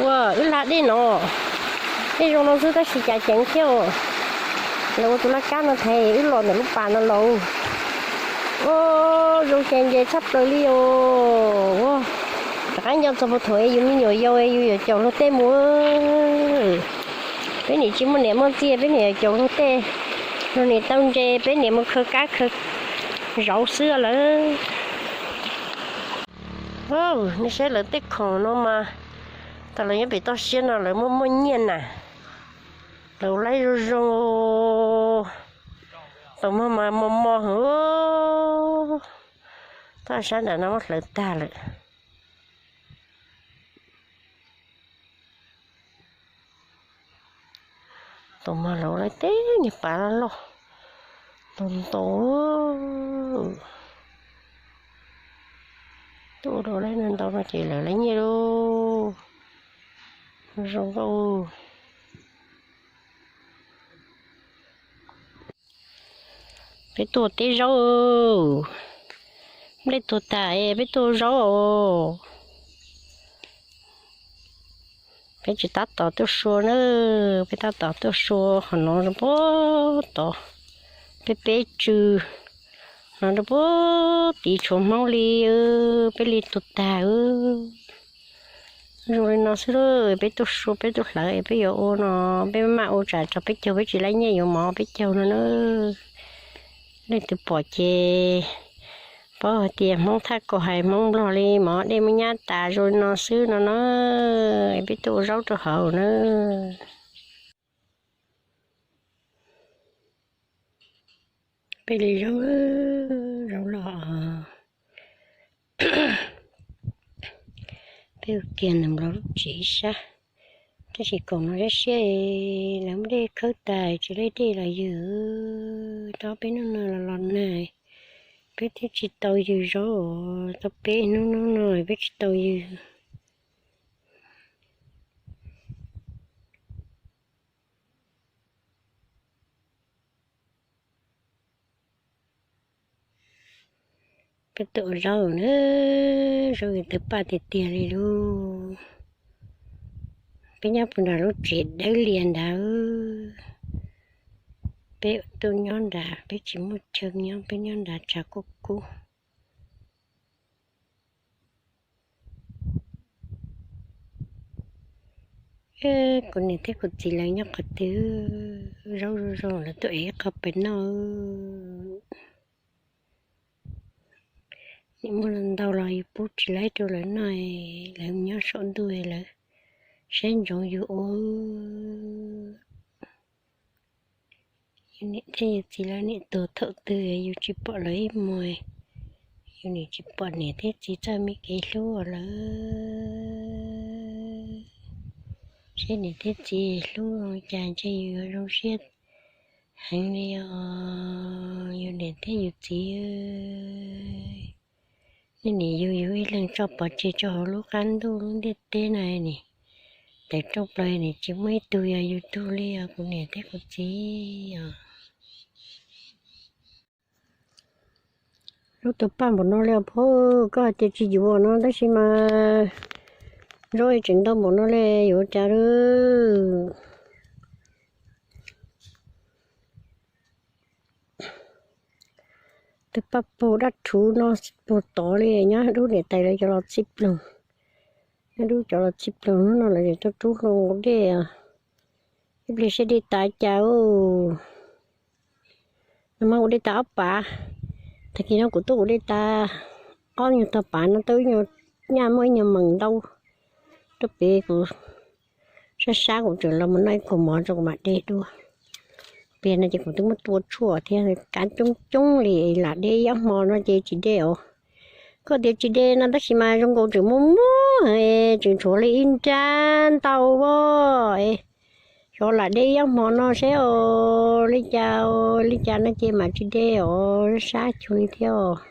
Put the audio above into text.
Ua wb hla dej no, dej zoo no xwb tab sis cas ceev thiab. Lawv ua tus laj kab no thaiv wb los ntawm lub pas no los. Ua zoo xya ntse tshaj plaws li os. Rov qab nco txog puag thaum yus me nyuam yaus yus yuav caum luag tej mus. Peb nim tsis muaj niam muaj txiv peb nim yuav caum luag tej, luag nim tau ntse peb nim mus khaws kab khaws zauv xwb lawm. Nej saib lawv tej khoom no mas, tas lawv nyob pem toj siab no lawv muaj muaj nyiaj na. Lawv laib zoo zoo, tus mog mas mos mos heev. Toj sab nram no muab hlawv tag lawm. Tus mog lawv laib teb niag pas loj loj ntau ntau. Tuaj ua dua laib ntau no ces lawv laib nyiaj lauj. Zoo nkauj. Peb tuaj teb zaub, nplej tuag tas peb tuaj zaub os. Peb tsis tab tom tuaj sua na, peb tab tom tuaj sua qhov no rau puag tod, peb peb tsw no rau puag tid tshuav Hmoob li, peb li tuag tag. Zoo li no xwb, peb tuaj sua peb tuaj hlawv es peb yuav ua no, peb maj ua tsam tso peb caug peb tsis laib nyiaj yuav mov peb caug no na. Leej twg pom ces paub hais tias Hmoob thaj kos hais Hmoob Nplog li, mov dej muaj nyab tas zoo li no xwb no na. Peb tuaj ua zaub rau hauv na. Peb li zaub, zaub los, peb ua kiag ntawm nplog lub tsev ib sab. Tab sis khoom no siab siab, lawv muab dej khawb tas tsis laib dej los ywg, rau peb hnub no los los nag, peb thiaj tsis tau ywg zaub, tau peb hnub hnub no peb tsis tau ywg. Peb tuaj ua zaub na, zaub twb paj tiag tiag li lauj. Peb nyob puag nram lub tsev dawb lias nrad, peb tuaj nyob nrad, peb tsis muaj chaw nyob, peb nyob nrad tshav kub kub. Kuv niam thiab kuv txiv lawv nyob qhov twg, zaub zoo zoo lawv tuaj ev qhov pem noj. Nim muaj ntau los yus pub tsis laib rau lawv noj, lawv nyob saum ntuj lawv saib ntsoov yus ua. Yus niam thiab yus txiv lawv nim tuag thaum twg yus tsis pom lawv ib muag, yus nim tsis pom niam thiab txiv txoj me kev hlub lawm. Saib niam thiab txiv hlub cas ntshe yus yuav zoo siab heev li os yus niam thiab yus txiv. Nej nim yug yus ib leeg tso pov tseg rau hauv lub qab ntuj lub ntiaj teb no nim tawm rooj plaws nim tsis muaj ib tug yog yus tug li os kuv niam thiab kuv txiv os. Zaub tau paj npaum no li os phauj, koj hais tias tsis yuav no tab sis mas zaub tseem ntau npaum no li yuav ua cas lawm. Twb paj puag dab rhuv no puag tod li, nyob dub niam tais lawv cov los txhij ploog, nyob dub cov los txhij ploog hnub no lawv tseem tuaj rub hlo dej. Ib pliag siab dej tas cas, no mas ua dej tas ob pas, tag kis no kuv tuaj ua dej tas ob nyuag tog pas no tau ib nyuag, nyaj muaj ib nyuag meem ntau rau pem kuv sab sab, kuv tseem los mus noj ib khuam mov rau kuv mam de dua. Pliag no ces kuv twb muab tua tshuaj thiab, kav coob coob li, lam de ib ob hmo no ces tsis de os. Koj tias tsis de no tab sis mas zoo nkaus tseem muaj muaj, tseem tshuav li ib nrab ntau as. Xyov lam de ib ob hmo no seb os, li cas li cas no ces mam tsis de os, sab cuag li thiab.